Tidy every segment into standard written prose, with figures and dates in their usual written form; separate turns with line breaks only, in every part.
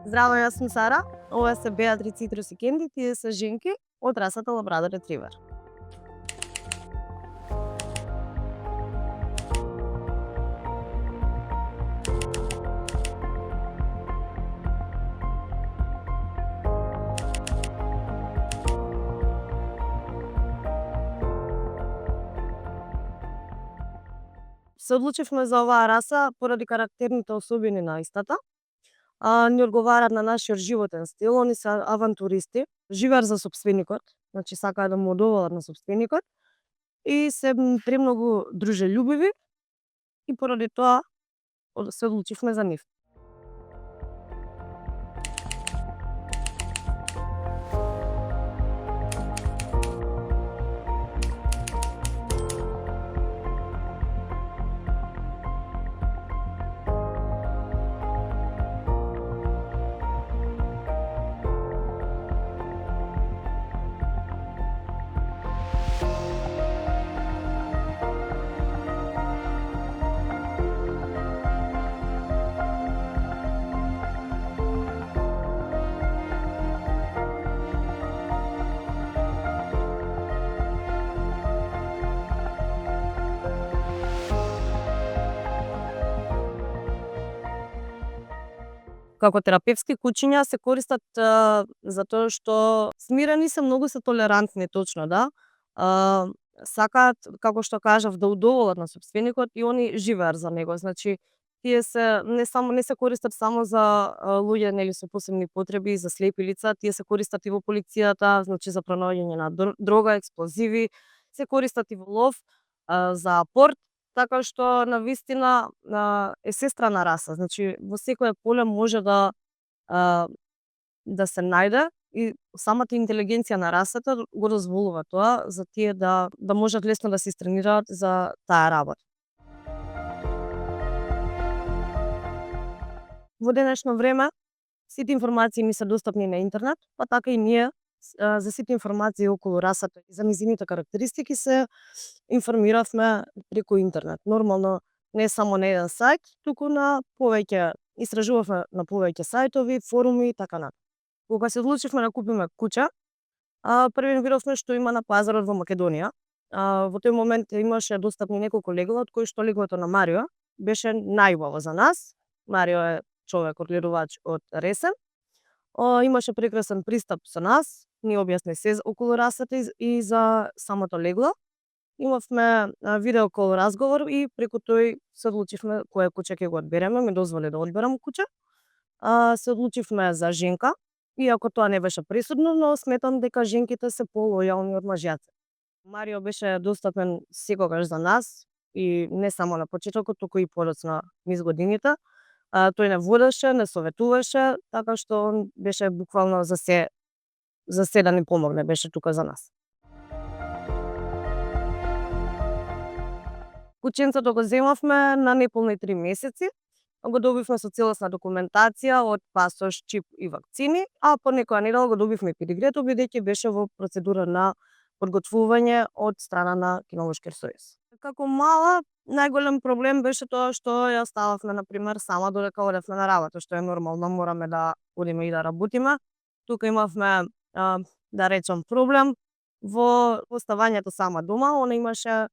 Здраво, јас сум Сара. Ова се Беатри, Цитрус и Кенди, тие се женки од расата Лабрадор ретривер. Се одлучивме за оваа раса поради карактерните особини на истата. Ни одговараат на нашиот животен стил, они се авантуристи, живеат за сопственикот, значи сакаат да му удоволат на сопственикот и се премногу дружелюбиви и поради тоа се одлучивме за нив. Како терапевски кучиња се користат затоа што смирени се, многу се толерантни, точно да. Сакаат, како што кажав, да удоволат на сопственикот и они живеат за него. Значи, тие се не се користат само за луѓе нели со посебни потреби, за слепи лица, тие се користат и во полицијата, значи за пронаоѓање на дрога, експлозиви, се користат и во лов, за апорт. Така што навистина е сестрана раса, значи во секое поле може да се најде и самата интелигенција на расата го дозволува тоа за тие да можат лесно да се истренираат за таа работа. Во денешно време сите информации ни се достапни на интернет, па така и ние за сите информации околу расата и за низините карактеристики се информиравме преку интернет. Нормално не само на еден сајт, туку на повеќе, истражувавме на повеќе сајтови, форуми и така натаму. Кога се одлучивме да купиме куќа, први видовме што има на пазарот во Македонија. Во тој момент имаше достапни неколку легла, од кои што леглото на Марио беше најубаво за нас. Марио е човек одгледувач од Ресен. Имаше прекрасен пристап со нас, ни објасни се околу расата и за самото легло. Имавме видеокол разговор и преку тој се одлучивме кое куќе ќе го одбереме, ми дозволи да одберам куќе. Се одлучивме за женка, иако тоа не беше пресудно, но сметам дека женките се полојални од мажјаците. Марио беше достапен секогаш за нас и не само на почетокот, туку и подоцна низ годините. Тој не водеше, не советуваше, така што он беше буквално за се да ни помогне, беше тука за нас. Кученцето го земавме на неполни 3 месеци. Го добивме со целосна документација од пасош, чип и вакцини, а по некоја недела го добивме педигрето, бидејќи беше во процедура на подготвување од страна на Кинолошки сојуз. Како мала, најголем проблем беше тоа што ја остававме, например, сама додека одевме на работа, што е нормално, мораме да одиме и да работиме. Тука имавме, да речам, проблем во оставањето сама дома. Она имаше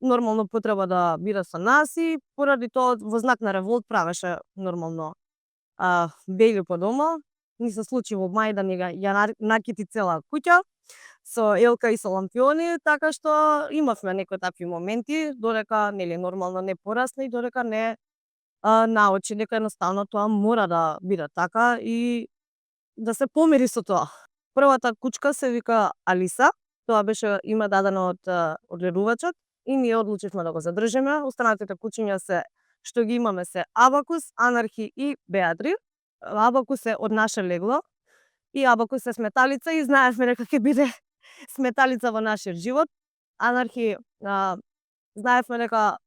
нормално потреба да биде со нас и поради тоа во знак на револт правеше нормално бејли по дома. Ни се случи во мај да ја накити цела куќа со елка и со лампиони, така што имавме некои такви моменти, додека нели нормално не порасна и додека не научи дека едноставно тоа мора да биде така и да се помири со тоа. Првата кучка се вика Алиса, тоа беше име дадено од одгледувачот и ние одлучивме да го задржиме. Останатите кучиња што ги имаме се Абакус, Анархи и Беатри. Абакус е од наше легло и Абакус е сметалица и знаевме дека ќе биде сметалица во нашиот живот. Анархи знаевме дека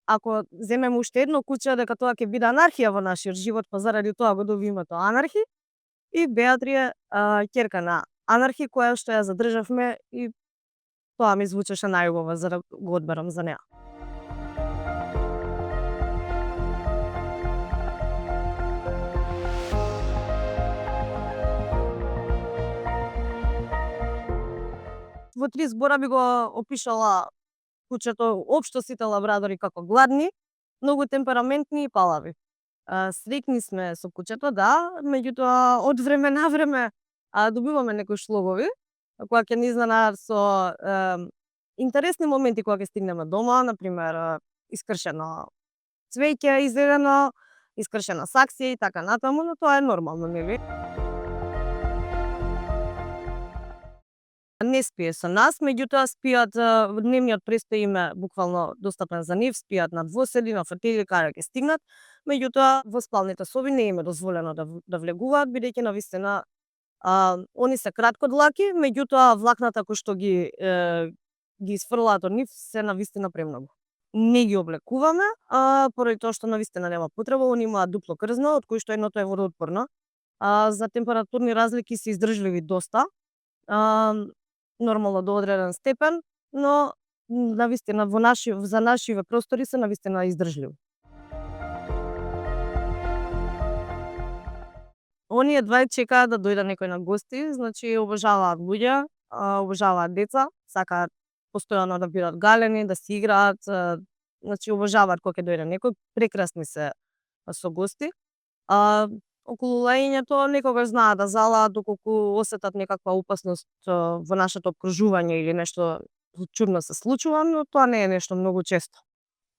ако земеме уште едно куче, дека тоа ќе биде анархија во нашиот живот, па заради тоа го доби името Анархи. И Беатри е ќерка на Анархи, која што ја задржавме и тоа ми звучеше најубаво за да го одберам за неа. во 3 збора би го опишала кучето, општо сите лабрадори како гладни, многу темпераментни и палави. Среќни сме со кучето, да, меѓутоа од време на време добиваме некои шлогови, кога ќе ни изненадат со интересни моменти кога ќе стигнеме дома, например искршено цвеќе изедено, искршена саксија и така натаму, но тоа е нормално, нели? Не спие со нас, меѓутоа спијат, дневниот престој им е буквално достапен за нив, спијат на двоседи, на фотели каде ќе стигнат, меѓутоа во спалните соби не им е дозволено да влегуваат, бидејќи навистина они се краткодлаки, меѓутоа влакната кои што ги isfрлаат од нив се навистина премногу. Не ги облекуваме, поради тоа што навистина нема потреба, они имаат дупло крзно, од кои што едното е водоотпорно. За температурни разлики се издржливи доста, нормално до одреден степен, но навистина за нашиве простори се навистина издржливи. Оние двај чекаат да дојде некој на гости, значи обожаваат луѓе, обожаваат деца, сакаат постојано да бидат галени, да си играат, значи обожаваат кога ќе дојде некој, прекрасни се со гости. Околу лаењето некогаш знаат да залаат доколку осетат некаква опасност во нашето опкружување или нешто чудно се случува, но тоа не е нешто многу често.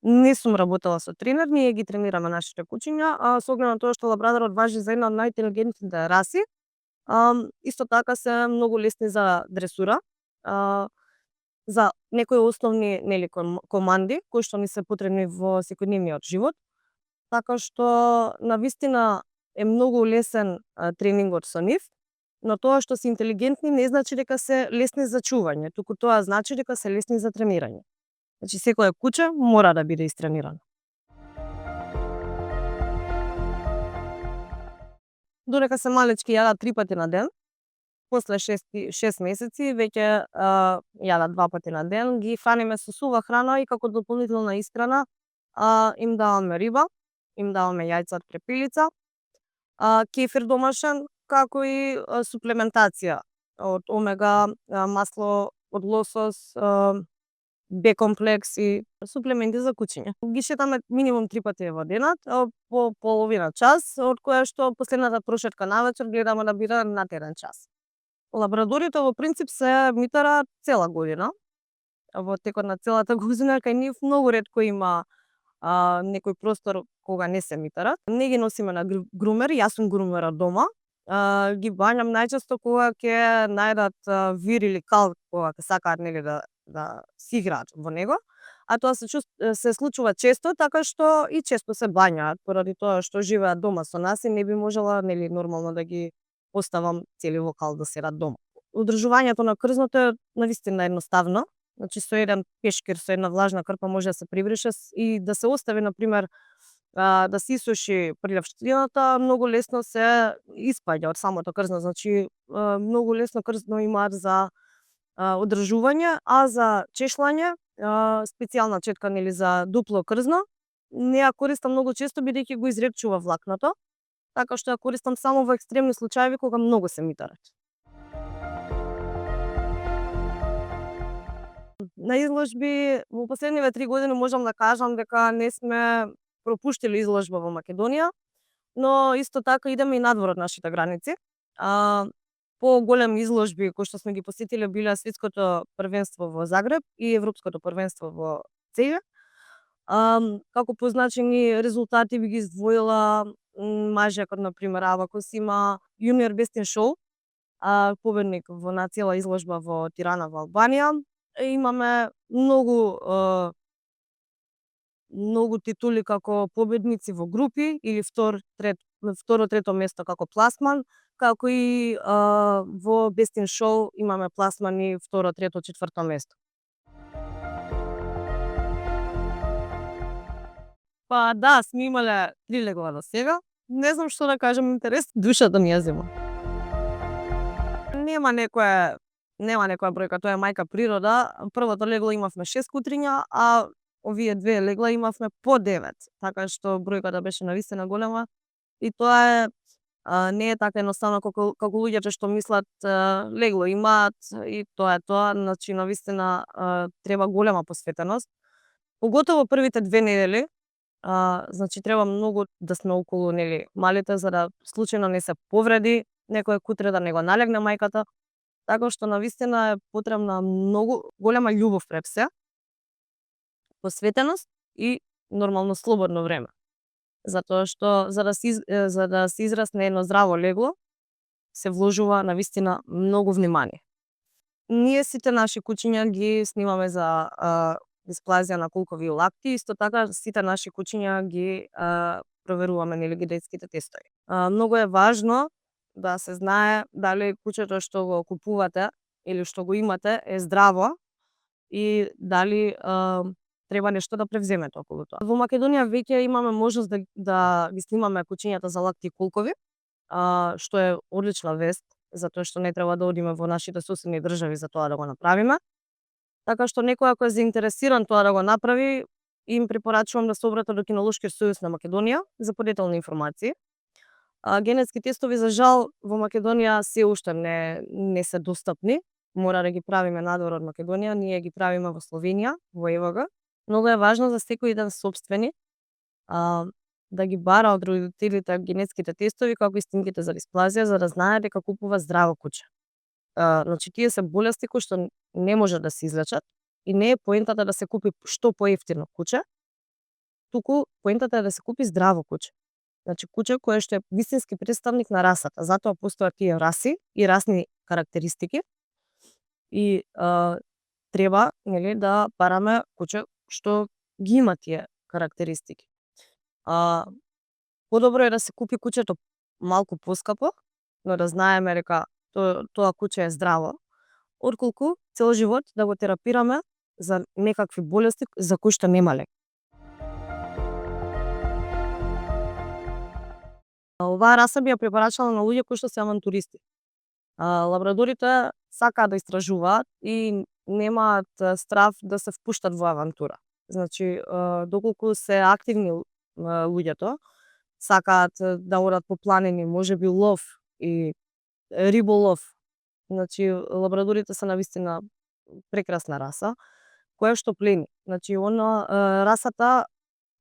Не сум работела со тренер, ние ги тренираме нашите кучиња, со оглед на тоа што лабрадорот важи за една од најинтелигентните раси, исто така се многу лесни за дресура, за некои основни, нели, команди кои што ни се потребни во секојдневниот живот, така што навистина е многу лесен тренингот со нив, но тоа што се интелигентни не значи дека се лесни за чување, туку тоа значи дека се лесни за тренирање. Значи секое куче мора да биде истренирано. Додека се малечки јадат 3 пати на ден, после 6 месеци веќе јадат 2 пати на ден, ги храниме со сува храна и како дополнителна исхрана им даваме риба, им даваме јајца од крепилица, кефир домашен, како и суплементација од омега, масло од лосос, Б-комплекс и суплементи за кучиња. Ги шетаме минимум 3 пати во денот, по половина час, од која што последната прошетка навечер гледаме да биде над 1 час. Лабрадорите во принцип се митараат цела година. Во текот на целата година кај нив многу ретко има некој простор кога не се митарат. Не ги носиме на грумер, јас сум грумерот дома. Ги бањам најчесто кога ќе најдат вир или кал, кога ќе сакаат, нели, да си играат во него, а тоа се случува често, така што и често се бањаат, поради тоа што живеат дома со нас и не би можела, нели, нормално да ги оставам цели во кал да седат дома. Одржувањето на крзното е навистина едноставно, значи со еден пешкир, со една влажна крпа може да се прибрише и да се остави, например, да се исуши прљавштината, многу лесно се испаѓа од самото крзно, значи многу лесно крзно имаат за одржување, а за чешлање, специјална четка, нели, за дупло крзно, не ја користам многу често бидејќи го изрепчува влакното, така што ја користам само во екстремни случаи кога многу се митарат. На изложби во последниве 3 години можам да кажам дека не сме пропуштили изложба во Македонија, но исто така идеме и надвор од нашите граници. Поголеми изложби кои што сме ги посетиле биле светското првенство во Загреб и европското првенство во Цеје. Како позначени резултати би ги издвоила мажјакот, например, Авакос има Junior Best in Show, победник на цела изложба во Тирана во Албанија. Имаме многу титули како победници во групи или второ, трето место како пласман, како и во Best in Show имаме пласмани второ, трето, четврто место. Па да, сме имале 3 легла до сега. Не знам што да кажам, интерес, душата ми ја зема. Нема некоја бројка, тоа е мајка природа. Првото легло имавме 6 кутриња, а овие 2 легла имавме по 9, така што бројката беше навистина голема и тоа е Не е така едноставно како луѓето што мислат легло имаат и тоа е тоа, значи навистина треба голема посветеност. Поготово првите 2 недели, значи треба многу да сме околу нели малите за да случајно не се повреди некој кутре да не го налегне мајката, така што навистина е потребна многу голема љубов пред се, посветеност и нормално слободно време. Затоа што за да се израсне едно здраво легло, се вложува навистина многу внимание. Ние сите наши кучиња ги снимаме за дисплазија на колкови и лакти, исто така сите наши кучиња ги проверуваме нели генетските тестови. Многу е важно да се знае дали кучето што го купувате или што го имате е здраво и дали треба нешто да превземете околу тоа. Во Македонија веќе имаме можност да ги снимаме кучињата за лакти и колкови, што е одлична вест, затоа што не треба да одиме во нашите соседни држави за тоа да го направиме. Така што некој ако е заинтересиран тоа да го направи, им препорачувам да се обратат до Кинолошкиот сојуз на Македонија за подетелни информации. Генетски тестови за жал во Македонија се уште не се достапни, мора да ги правиме надвор од Македонија, ние ги правиме во Словенија, во ЕВГ. Многу е важно за секој еден сопственик да ги бара од родителите генетските тестови како и снимките за дисплазија за да знае дека купува здраво куче. Значи тие се болести кои што не може да се излечат и не е поентата да се купи што поевтино куче, туку поентата е да се купи здраво куче. Значи куче кое што е вистински претставник на расата, затоа постојат тие раси и расни карактеристики и треба нели да бараме куче што ги има тие карактеристики. Подобро е да се купи кучето малку поскапо, но да знаеме дека тоа куче е здраво, отколку цел живот да го терапираме за некакви болести за кои што нема лек. Оваа раса би ја препорачала на луѓе кои што се авантуристи. Лабрадорите сакаат да истражуваат и немаат страв да се впуштат во авантура. Значи, доколку се активни луѓето, сакаат да одат по планини, можеби лов и риболов. Значи, лабрадорите се навистина прекрасна раса, која што плени. Значи, расата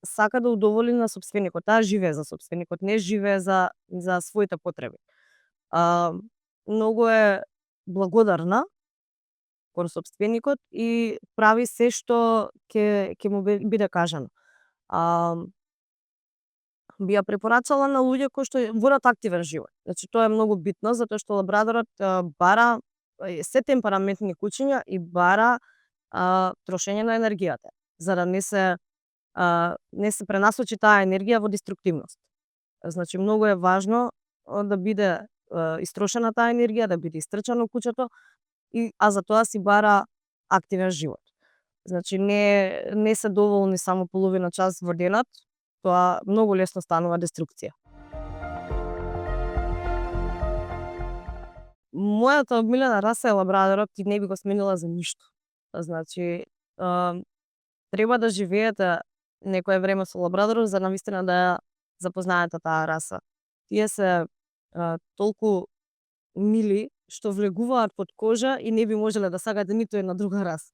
сака да удоволи на сопственикот, таа живее за сопственикот, не живее за своите потреби. Многу е благодарна кон сопственикот и прави се што ќе му биде кажано. Би ја препорачала на луѓе кои што водат активен живот. Значи тоа е многу битно затоа што лабрадорот бара се темпераментни кучиња и бара трошење на енергијата, за да не се пренасочи таа енергија во деструктивност. Значи многу е важно да биде истрошена таа енергија, да биде истрчано кучето а за тоа си бара активен живот. Значи не се доволни само половина час во денот, тоа многу лесно станува деструкција. Мојата омилена раса е лабрадорот и не би го сменила за ништо. Значи, треба да живеете некое време со лабрадорот за навистина да ја запознаете таа раса. Тие се толку мили што влегуваат под кожа и не би можеле да сакате ниту една друга раса.